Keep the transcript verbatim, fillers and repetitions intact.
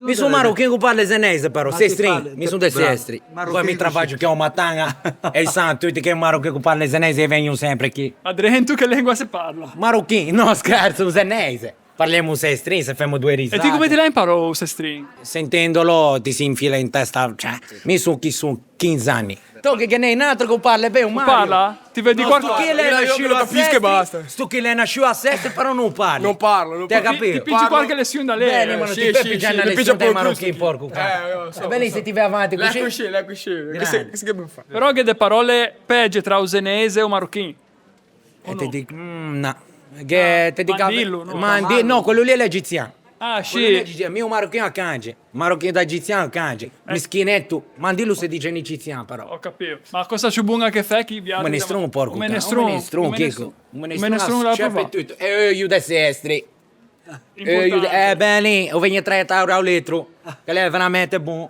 Mi son marochin che parle zeneise, però, sestrin, mi son de Sestri. Poi mi travaggio che o matan e i san tuti che marochin che parle zeneise e vegno sempre chi. Ma drento che lengua se parla? Marochin, no scherzo, zeneise. Parlemo sestrin, se femo doe risate. E ti come ti l'hai imparato sestrin? Sentendolo ti si infila in testa, cioè, mi son chi son, quinze anni. Tocca che n'è un altro che parla ben, Mario. Parla? Ti vedi qualcosa? Sto chi l'è nasciuto a Sestri, sto chi l'è nasciuto a Sestri, però non parla. Non parla, non parla. Ti hai capito? Ti pigli qualche lezione da lei. Bene, ma non ti fai pigliare una lezione dai marocchini, porco cane. Eh, bene, se ti vai avanti così. L'è così, l'è così. Però che de parole peggio tra o zenese e o marocchino. E te dico, mm, no. Che te dico, mandillo, no? Mandi-, no, quello lì è l'egiziano. Ah, sì. Quello lì è l'egiziano. Mio marocchino a cange. Marocchino da egiziano a cange. Mischinetto. Mandillo se dice in egiziano, però. Ho capito. Ma cosa ciù buona che fai chi viaggia? Un menestron, porco cane. Un menestron, un menestron, Chico. Un menestron, un menestron, la prova. Tutto. E io da Sestri. Eh, bene, o vegno trenta euro al litro. Che l'è veramente bon.